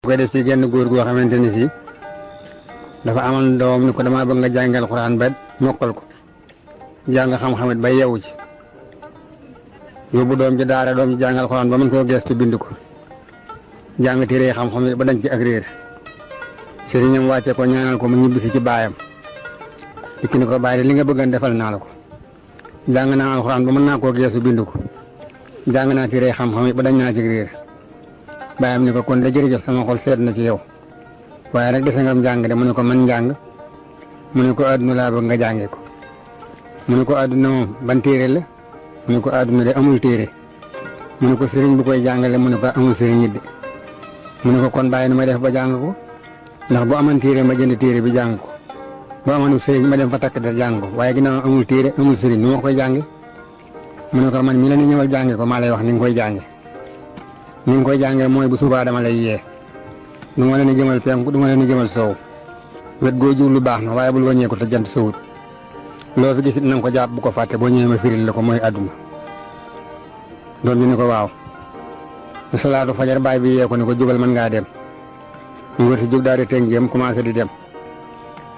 koy def ci genn góor goo xamante ni si dafa amoon doom ni ko damaa bëgg nga jàngal Alxuraan ba mokkal ko jàng xam-xamit ba yeewu ci yóbbu doom ci daara doom ci jàngal Alxuraan ba mën koo geestu bind ko jàng téere xam-xam ba dañ ci ak réer sëriñam wàcce ko ñaanal ko mu ñibbisi ci baayam dikk ni ko bàyyi li nga bëggan defal naa la ko jàng naa Alxuraan ba mën naa koo geestu bind ko jàng naa téere xam-xam ba dañ naa ci réer baayam ni ko kon da jërëjëf sama xol seet na ci yow waaye rek dese nga njàng de mu ne ko man njàng mu ne ko àdduna laa bëgg nga jàngee ko mu ne ko àdduna moom ban téere la mu ne ko àdduna de amul téere mu ne ko sëriñ bu koy jàngale mu ne ko amul sëriñ it de mu ne ko kon bàyyi nu may def ba jàng ko ndax bu amoon téere ma jënd téere bi jàng ko bu amoon sëriñ ma dem fa takk de jàng ko waaye ginnaaw amul téere amul sëriñ nu ma koy jànge mu ne ko man mi la ni ñëwal jànge ko maa lay wax ni nga koy jànge ni nga koy jàngee mooy bu subaa dama lay yee du ma leen di jëmal penku du ma leen di jëmal soow wet goo jiw lu baax na waaye bul wàññeeku te jant sowut loo fi gisit na nga ko jàpp bu ko fàtte boo ñëwee ma firil la ko mooy àdduna doom bi ni ko waaw bu salaatu fajar baay bi yee ko ni ko jógal mën ngaa dem mu wër si jóg daal di tënk jëm commencé di dem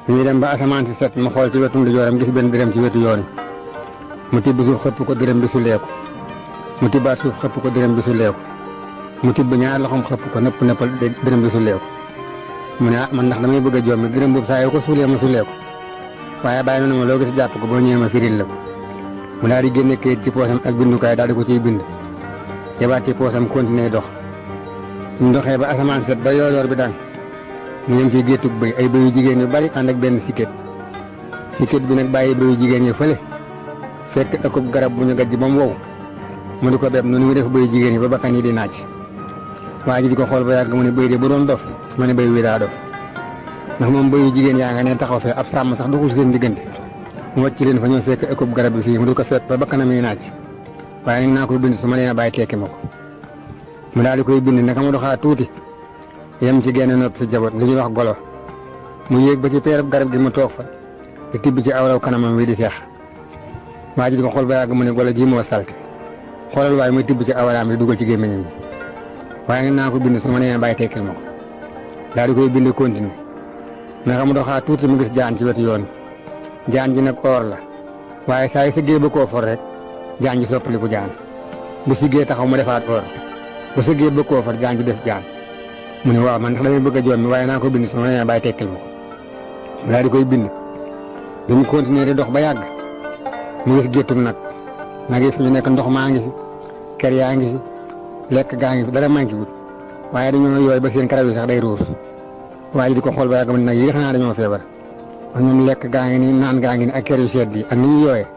ñuy dem ba asamaan si set ma xool ci wetu ndijooram gis benn dërëm ci wetu yoon mu tibb suuf xëpp ko dërëm bi su leeku mu tibbaat suuf xëpp ko dërëm bi su leeku mu tibb ñaar loxoom xëpp ko nëpp nëppal dërëm bi su leeku mu ne man ndax damay bëgg a jommi dërëm boobu saa yoo ko suulee ma su leeku waaye bàyyi na ma loo gis jàpp ko boo ñëwee ma firil la ko mu daal di génne kayit ci poosam ak bindukaay daal di ko ciy bind yebaat ci poosam continué dox ñu doxee ba asamaan set ba yoor bi daan mu yem ci géttug bëy ay bëyu jigéen yu bari ànd ak benn sikket bi nag bàyyi bëyu jigéen yi fële fekk ëkkub garab bu ñu gajj ba mu wow mu di ko beb noonu mu def bëyu jigéen yi ba bakkan yi di naaj waa ji di ko xool ba yàgg mu ne bëy de bu doon dof ma ne bëy wi daa dof ndax moom bëyu jigéen yaa nga ne taxaw fee ab sàmm sax doxul seen diggante mu wàcc leen fa ñoo fekk ëkkub garab bi fii mu di ko fekk ba bakkanam yi naaj waaye nag naa koy bind su ma nee bàyyi tekki ma ko mu daal di koy bind naka mu doxaa tuuti yem ci genn nopp si jaboot li ñuy wax golo mu yéeg ba ci peerab garab gi mu toog fa di tibb ci awraw kanamam wi di seex waa ji di ko xool ba yàgg mu ne golo gii moo salte xoolal waaye muy tibb ci awraam di dugal ci gémmiñam bi waaye nag naa ko bind su ma nee bàyyi tekkil ma ko daal di koy bind continue naka mu doxaa tuuti mu gis jaan ci wetu yoon jaan ji nag or la waaye saa yu sëggee ba koo for rek jaan ji soppaliku jaan bu siggee taxaw mu defaat or bu sëggee ba koo for jaan ji def jaan mu ne waaw man ndax damay bëgg a jommi waaye naa ko bind su ma nee bàyyi tekkil ma ko mu daal di koy bind bi mu continuer di dox ba yàgg mu gis géttug nag yi fi ñu nekk ndox maa ngi fi kër yaa ngi fi lekk gaa ngi fi dara manqué wut waaye dañoo yooy ba seen karaw yi sax day ruus waa ji di ko xool ba yàgg mu ne nag yi xanaa dañoo feebar wax ñoom lekk gaa ngi ni naan gaa ngi ni ak kër yu sedd yi ak ni ñu yooyee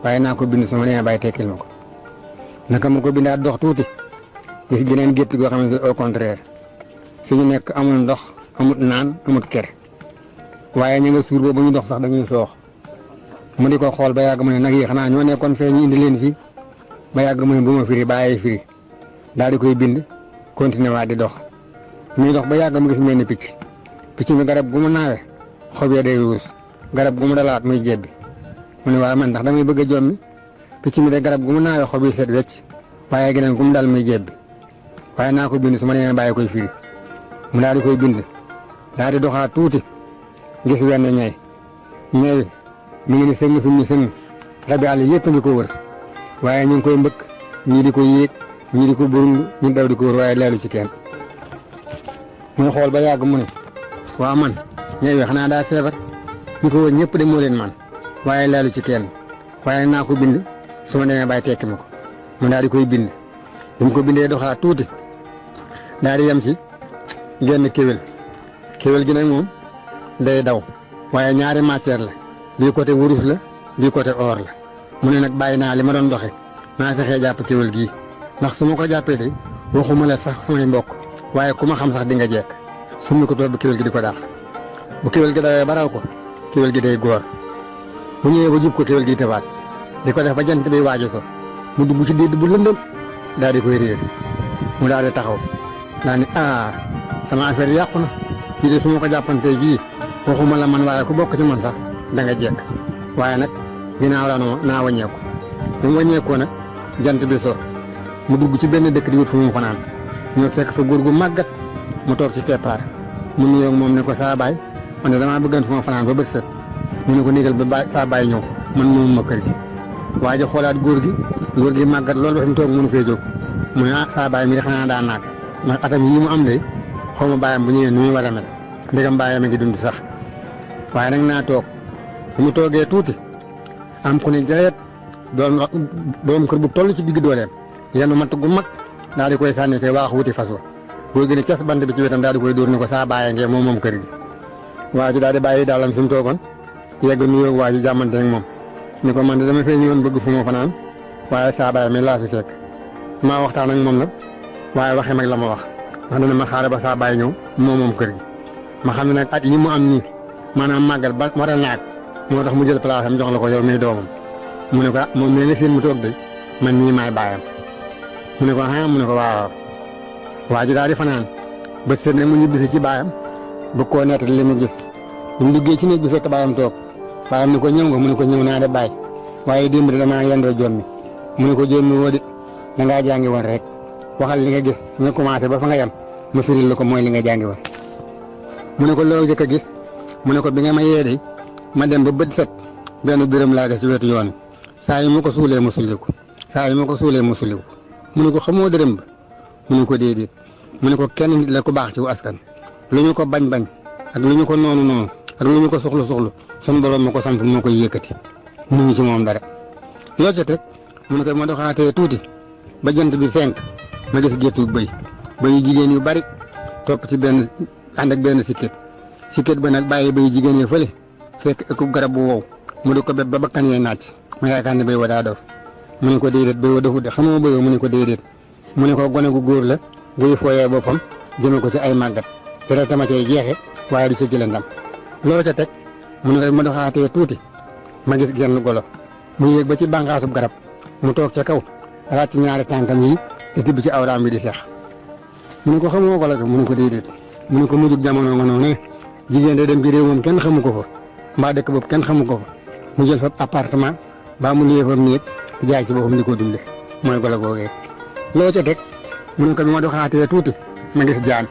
waaye naa ko bind su ma nee bàyyi tekkil ma ko naka mu ko bindaat dox tuuti gis geneen gétt goo xam ne au contraire fi ñu nekk amul ndox amut naan amut kër waaye ñu nga suur ba bu ñu dox sax dañuy soox mu di ko xool ba yàgg mu ne nag yi xanaa ñoo nekkoon fee ñu indi leen fii ba yàgg mu ne bu ma firi bàyyi firi daal di koy bind continué waat di dox muy dox ba yàgg mu gis mel ni picc mi garab gu mu naawe xob ya day ruus garab gu mu dalaat muy jebbi mu ne waaye man ndax damay bëgg a jommi picc mi de garab gu mu naawe xob yi set wecc waaye geneen gu mu dal muy jebbi waaye naa ko bind su ma demee bàyyi koy firi mu daal di koy bind daal di doxaat tuuti gis wenn ñay wi mu ngi ni sëng fi mu ni sëng rabi àll yëpp a ngi ko wër waaye ñu ngi koy mbëkk ñii di ko yéeg ñii di ko burundu ñu daw di ko wër waaye leelu ci kenn muy xool ba yàgg mu ne waaw man ñay wi xanaa daa feebar ñu ko wër ñëpp de moo leen man waaye leelu ci kenn waaye naa ko bind su ma demee bàyyi tekki ma ko mu daal di koy bind bi mu ko bindee doxaat tuuti daal di yem ci genn kéwél gi nag moom day daw waaye ñaari matière la bii côté wurus la bii côté or la mu ne nag bàyyi naa li ma doon doxe naa fexee jàpp kéwél gii ndax su ma ko jàppee de waxuma la sax samay mbokk waaye ku ma xam sax di nga jekk su ma ko toog ba kéwél gi di ko dàq bu kéwél gi dawee ba raw ko kéwél gi day góor bu ñëwee ba jub ko kéwél gi tabaat di ko def ba jant bi waaj a so mu dugg ci dédd bu lëndëm daal di koy réer mu daal di taxaw daal ni sama affaire yàqu na kii de su ma ko jàppantee jii waxuma la man waaye ku bokk ci man sax da nga jekk waaye nag ginnaaw daanoo naa wàññeeku bi mu wàññeekoo nag jant bi so mu dugg ci benn dëkk di wut fu mu fanaan ñoo fekk fa góor gu màggat mu toog ci teppaar mu nuyoo moom ne ko saa baay man de damaa bëggan fu ma fanaan ba bët set mu ne ko négal ba saa baay ñëw man moomu ma kër gi. waa ji xoolaat góor gi màggat loolu ba fi mu toog mënu fee jóg mu ne saa baay mi de xanaa daa naag ndax atam yii mu am de xaw ma baayam bu ñëwee nu muy war a mel ndegam baayam a ngi dund sax waaye nag naa toog bu mu toogee tuuti am ku ne jaayet doom kër bu toll ci digg dooleem yenn matt gu mag daal di koy sànni fee waax wuti fas wa góor gi ne cas bant bi ci wetam daal di koy dóor ne ko saa bàyyee ngee moom kër gi. waa ji daal di bàyyi daalam fi mu toogoon yegg nuyoo waa ji jàmmante ak moom ni ko man de dama fee ñëwoon bëgg fu ma fanaan waaye saa bàyyi mi laa fi fekk maa waxtaan ak moom nag waaye waxee mag la ma wax ndax dana ma xaare ba saa bàyyi ñëw moom kër gi. ma xam ne nag at yi mu am nii maanaam màggal ba war a naag moo tax mu jël place am jox la ko yow miy doomam mu ne ko moom nee na seen mu toog de man nii maay bàyyam mu ne ko mu ne ko waaw waa ji daal di fanaan ba sët ne mu ñibbisi ci baayam bëgg koo nettali li mu gis bu mu duggee ci néeg bi fekk baayam toog baayam ni ko ñëw nga mu ne ko ñëw naa de baay waaye démb de damaa yendoo jommi mu ne ko jommi woo de dangaa jàngi woon rek waxal li nga gis nga commencé ba fa nga yem ma firil la ko mooy li nga jàngi woon. mu ne ko loo jëkk a gis mu ne ko bi nga ma yee de ma dem ba bët set benn dërëm laa des ci wetu yoon saa yi ma ko suulee mu sulliku mu ne ko xamoo dërëm ba mu ne ko déedéet mu ne ko kenn nit la ku baax ci askan lu ñu ko bañ ak lu ñu ko noonu ak lu ñu ko soxlu sun borom ma ko sant moo koy yëkkati mu ngi ci moom dara. loo ca teg mu ne ko ma doxaatee tuuti ba jant bi fenk ma gis géttu bëy jigéen yu bari topp ci benn ànd ak benn sikket ba nag bàyyi bëy jigéen yi fële fekk ëkkub garab bu wow mu di ko bépp ba bakkan yee naaj ma yaakaar ne bëy wa daa dof mu ne ko déedéet bëy wa dofut de xamoo bëy wa mu ne ko déedéet mu ne ko gone gu góor la guy fooyee boppam jëme ko ci ay màggat dara tama cay jeexe waaye du ca jële ndam. loo ca teg mu ne ko ma doxaatee tuuti ma gis genn golo mu yéeg ba ci bànqaasub garab mu toog ca kaw ràcc ñaari tànkam yi di tibb ci awraam bi di seex mu ne ko xamoo golo ga mu ne ko déedéet mu ne ko mujjug jamono nga noonu jigéen de dem ci réew moom kenn xamu ko fa mbaa dëkk boobu kenn xamu ko fa mu jël fa appartement mbaa mu liyee fa néeg jaay ci boppam di ko dunde mooy golo googee. loo ca teg mu ne ko bi ma doxaatee tuuti ma gis jaan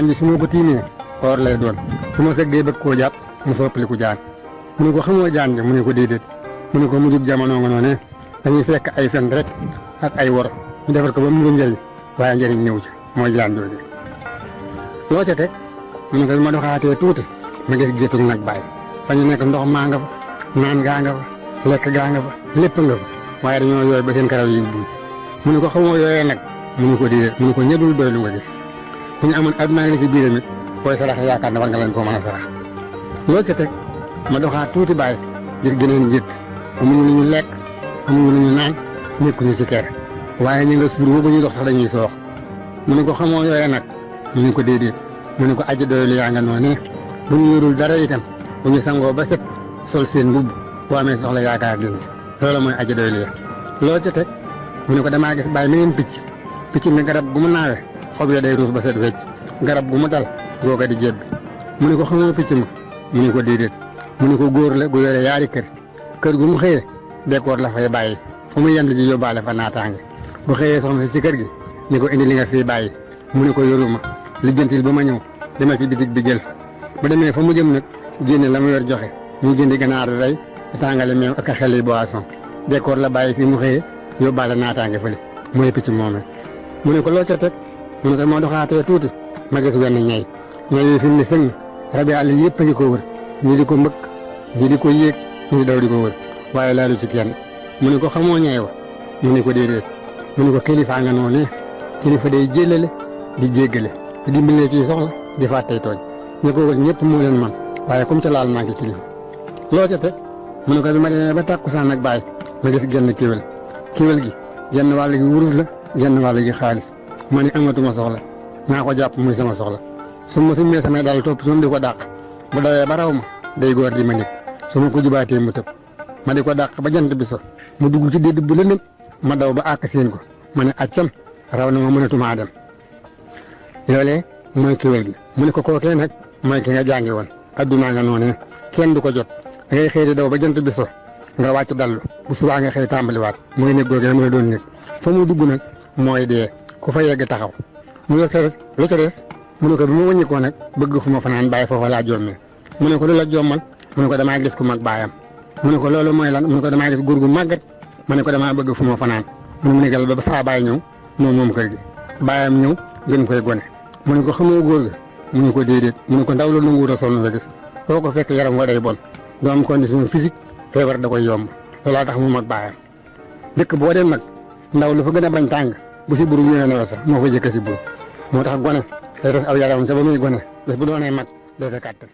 ji su ma ko tiimee or lay doon su ma sëggee bëgg koo jàpp mu soppaliku jaan mu ne ko xamoo jaan ji mu ne ko déedéet mu ne ko mujjug jamono nga noonu dañuy fekk ay fen rek ak ay wor ñu defal ko ba mu ngi njëriñ waaye njëriñ ñëw ci mooy jaan jooju. loo ca teg mu ne ko bi ma doxaatee tuuti ma gis géttug nag bàyyi fa ñu nekk ndox maa nga fa naan gaa nga fa lekk gaa nga fa lépp nga fa waaye dañoo yooy ba seen karaw yi buuj mu ne ko xamoo yooyee nag mu ne ko déedéet mu ne ko ñëdul doy lu nga gis bu ñu amoon addunaa ngi ci biiram it booy sarax yaakaar ne war nga leen koo mën a sarax. loo ca teg ma doxaat tuuti bàyyi gis geneen gétt amuñu lu ñu lekk amuñu lu ñu naan nekkuñu ci kër waaye ñu nga suur ba ñuy dox sax dañuy soox mu ne ko xamoo yooyee nag mu ne ko déedéet mu ne ko aji doylu yaa nga noonu bu ñu yorul dara itam bu ñu sangoo ba set sol seen mbubb boo amee soxla yaakaar leen ci loolu mooy aji doylu ya. loo ca teg mu ne ko damaa gis bàyyi meneen picc mi garab gu mu naawe xob ya day ruus ba set wecc garab gu mu dal googa di jébbi mu ne ko xamoo picc ma mu ne ko déedéet mu ne ko góor la gu yore yaari kër gu mu xëyee dékoor la fay bàyyi fu mu yendu ji yóbbaale fa naataange bu xëyee soxna si ci kër gi ni ko indi li nga fii bàyyi mu ne ko yoruma lijjantil ba ma ñëw demal ci bitig bi jël ba demee fa mu jëm nag génne la mu yor joxe ñu jëndi ganaar rey tàngale meew ak a xel boisson dékoor la bàyyi fii mu xëyee yóbbaale naataange fële mooy picc moomee mu ne ko loo ca teg mu ne ko moo doxaatee tuuti ma gis wenn ñay yi fi mu ne sëñ rabi àll yëpp a ngi ko wër ñii di ko mbëkk ñii di ko yéeg ñii daw di ko wër waaye laalu ci kenn mu ne ko xamoo ñay wa mu ne ko déedéet mu ne ko kilifaa nga noonu kilifa day jéllale di jéggale di dimbalee ci soxla di fàttey tooñ ñu ko wër ñëpp moo leen man waaye comme ca laal maa ngi kilifa. loo ca teg mu ne ko bi ma demee ba tàkkusaan nag bàyyi ma gis genn kéwél gi genn wàll gi wurus la genn wàll gi xaalis ma ne amatuma soxla naa ko jàpp muy sama soxla su ma summee samay daal topp ci moom di ko dàq bu dawee ba raw ma day góor di ma nit su ma ko jubaatee mu tëb ma di ko dàq ba jant bi so mu dugg ci dédd bu lëndëm ma daw ba àkk seen ko ma ne accam raw na ma mënatumaa dem loolee mooy kéwél gi mu ne ko kookee nag mooy ki nga jàngi woon addunaa nga noonu kenn du ko jot da ngay xëy di daw ba jant bi so nga wàcc dallu bu subaa nga xëy tàmbaliwaat mooy nekk googee mu la doon nekk fa mu dugg nag mooy dee ku fa yegg taxaw mu lu ca des mu ne ko bi ma wëññikoo nag bëgg fu ma fanaan bàyyi foofa laa jommee mu ne ko lu la jommal mu ne ko damaa gis ku mag baayam mu ne ko loolu mooy lan mu ne ko damaa gis góor gu màggat mu ne ko damaa bëgg fu ma fanaan mu ne ba saa baay ñëw moom kër gi baayam ñëw gën koy gone mu ne ko xamoo góor ga mu ne ko déedéet mu ne ko ndaw la nu nguur a sonn la gis foo ko fekk yaram wa day bon doo am condition physique feebar da koy yomb loolaa tax mu mag baayam dëkk boo dem nag ndaw lu fa gën a bañ tàng bu si buru ñëwee ne sax moo fa jëkk si buru moo tax gone day des aw yaramam sa ba muy gone bés bu doonee mag doo sa kàttan